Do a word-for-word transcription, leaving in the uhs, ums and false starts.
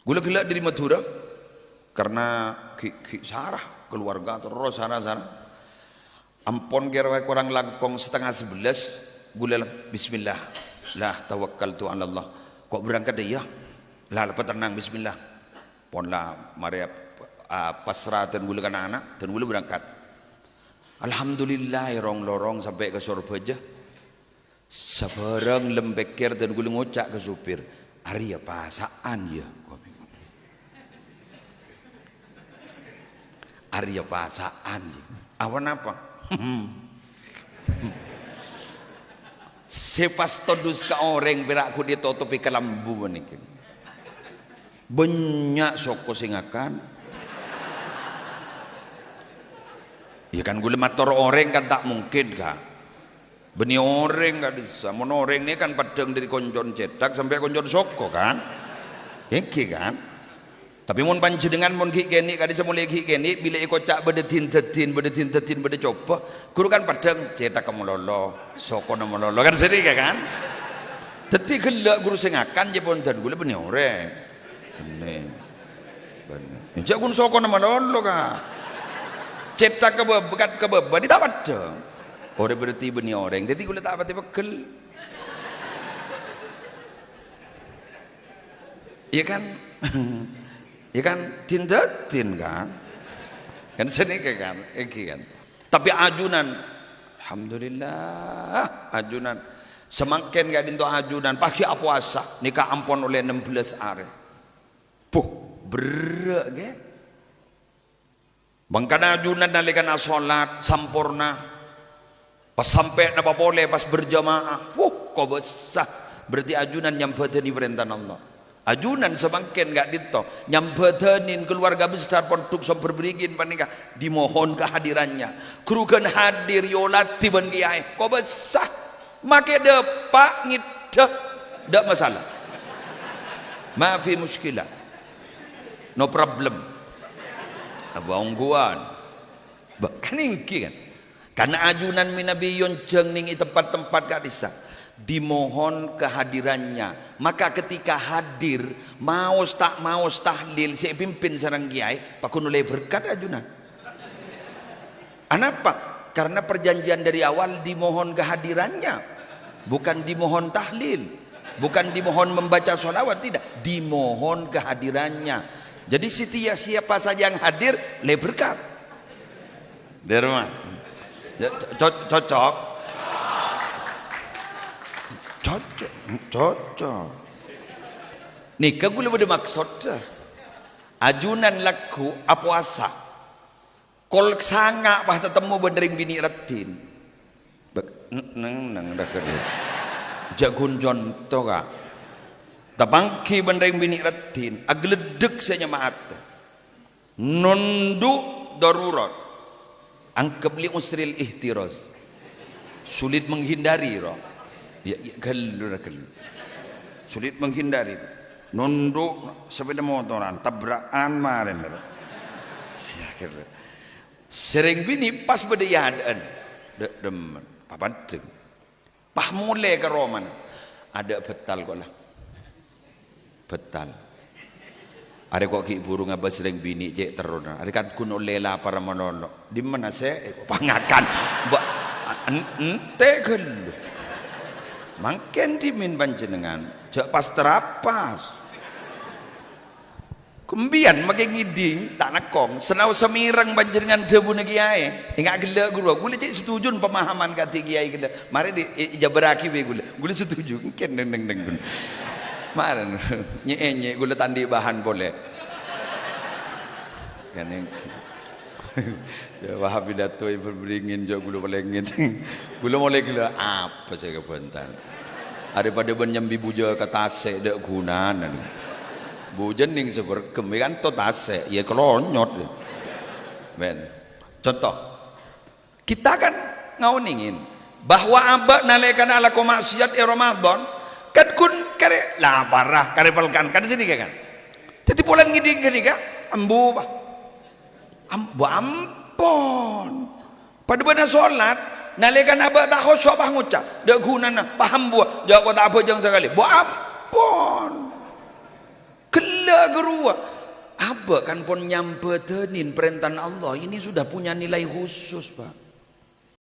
Ghulâ ghellâ' dâri Madhurâ, karna ghi', ghi' sara, keluarga terros sara-sara. Ampon kèra korang langkong setengah sebelas, ghulâ la-, "Bismillah, la tawakkaltu 'alallah." "Ko' berangkat, iyâ?" "La, la, patennang, bismillah." Pon la marè, a, pasra dân ghulâ ka na'-kana', dân ghulâ berangkat. Alhamdulillah, è rong-lorong sampè' ka Sorbhâjâ. Sabârâng lem pèkkèr dân ghulâ ngoca' ka sopir, "Arèya pasa'an, yâ?" "Arèya pasa'an, yâ." "Aponapa?" "Sè pas todus ka orèng pèra' ghu' ètotobhi kalambu panèka. Bânnya' soko sè ngakan." Yâ kan, ghulâ mator orèng kan ta' mungkin, Ka'. Bânnè orèng ka'dissa'. Mon orèng nè kan paddhâng dâri koncon cèthak sampè' koncon soko, kan? Èngghi, kan? Tapè mon panjhennengan mon ghi' kènè' ka'dissa' molaè ghi' kènè', bilâ èkoca' bâdâ din-dâdin, bâdâ din-dâdin, bâdâ coba, ghuru kan paddhâng cèthakka malolo, sokona malolo, kan sanèka, kan? Dhâddhi ghellâ' ghuru sè ngakan jhâ' pon dân ghulâ bânnè orèng. Bânnè. Bânnè. Jhâ' ghun sokona malolo, Ka'. Cèthak ka bâb-, ka-, ka bâbâ, nè ta' paddhâng. Orèng berarti bânnè orèng. Dhâddhi ghulâ ta' patè pegghel. Iyâ kan? Iyâ kan? Din-dâdin, kan? Kan sanèka, kan? Èngghi, kan? Tapè ajunan, alhamdulillah, ajunan. Samangkèn ka'dinto ajunan, pas ghi' apowasa, nèka ampon ollè ennem belas arè. Buh, berrâ', ghi. Mangkana ajunan nalèkana solat samporna, pas sampè' napa polè pas berjamaah, wuh, kobâsa. Berarti ajunan nyambhâdhâni parèntana Allah. Ajunan samangkèn ka'dinto nyambhâdhâni keluarga besar Pondok Sumber Beringin panèka, dimohon kehadirannya. Ghrughân hadir èolatè bân kèyaè, kobâsa. Makè dâpa' ngèdhâ, ta' masalah. Ma fi musykilah. No problem. Apa ongghuwân? Bâ, kan èngghi, kan? Karna ajunan mènabi èyonjhâng nèng è tempat-tempat ka'dissa'. Dimohon kehadirannya. Maka ketika hadir, maos ta' maos tahlil sè èpimpin sareng kèyaè, pagghun ollè berkat ajunan. Anapa? Karena perjanjian dari awal dimohon kehadirannya, bukan dimohon tahlil, bukan dimohon membaca sholawat, tidak, dimohon kehadirannya. Jadi setiap siapa saja yang hadir, ollè berkat. Di rumah. Ya, co-, co-, cocok. Cocok, cocok. Nèka ghulâ bâdâ maksod. Ajunan lagghu' apowasa. Kol sanga' pas tatemmo bân rèng binè' raddhin. Bâ-, n-, neng, neng, dah kerja. Jhâ' ghun conto, Ka'. Tapangghi bân rèng binè' raddhin, aghâleddhek sè nyama'at. Nondhu' darurat. Anggep li usril ihtiraz. Sulit menghindari, ro. Ya, ya, ghâllu, ra ghâllu. Sulit menghindari. Nondhu' sepeda motoran, tabrakan marèn, ro. Sè akhir. Sè rèng binè' pas bâdâ è adâ'ân. Dâ', dâmmen. Papaddhâng. Pas molè ka romana. Adâ' bhâttal, ko' la. Bhâttal. Arè ko' ghi' bhuru ngabâs rèng binè' cè' terrona. Arè kan ghun ollè lapar malolo. Dimma nasè'? Pangakan. Bâ-, en-, entè ghâllu. Mangkèn dhimèn panjhennengan. Jhâ' pas-terapas. Ghun biyân makè ngèdhing, ta' nèkong. Sanaossa mèreng panjhennengan dhâbuna kèyaè. Enga' ghellâ' ghuru. Ghulâ cè' setuju pemahaman kadhi kèyaè ghellâ'. Marè di-, e-, èjhâbârraghi bi' ghulâ. Ghulâ setuju. Engkèn neng, neng, neng, ghun. Marèn. Nyè'-ènyè' ghulâ ta' andi' bahan polè. Kan engkèn. Jhâ' wah pidato è beringin jhâ' ghulâ palèngèn. Ghulâ molè ghellâ' apa sè kabântan. Daripada bân nyambi bujâ ka tasè' dâ' ghunana. Bujâ nèng sè berghem, kan to tasè', ya kelonyot. Men. Contoh. Kita kan ngaonèngè bahwa abâ' nalèkana alako maksiat è Ramadan, kan ghun karè laparra, karè pelkan, kan sanèka kan. Dhâddhi polana ngèdhing ghânèka, ambu, Pak. Am-, bu ampon. Padâ bân solat, nalèkana abâ' ta' khusyu' pas ngoca', "Dâ' ghunana, paham buwâ, jhâ' ko' ta' abhâjâng sakalè." Bu ampon. Ghellâ' ghâruwa. Abâ' kan pon nyambâdhânin parèntana Allah. Ini sudah punya nilai khusus, Pak.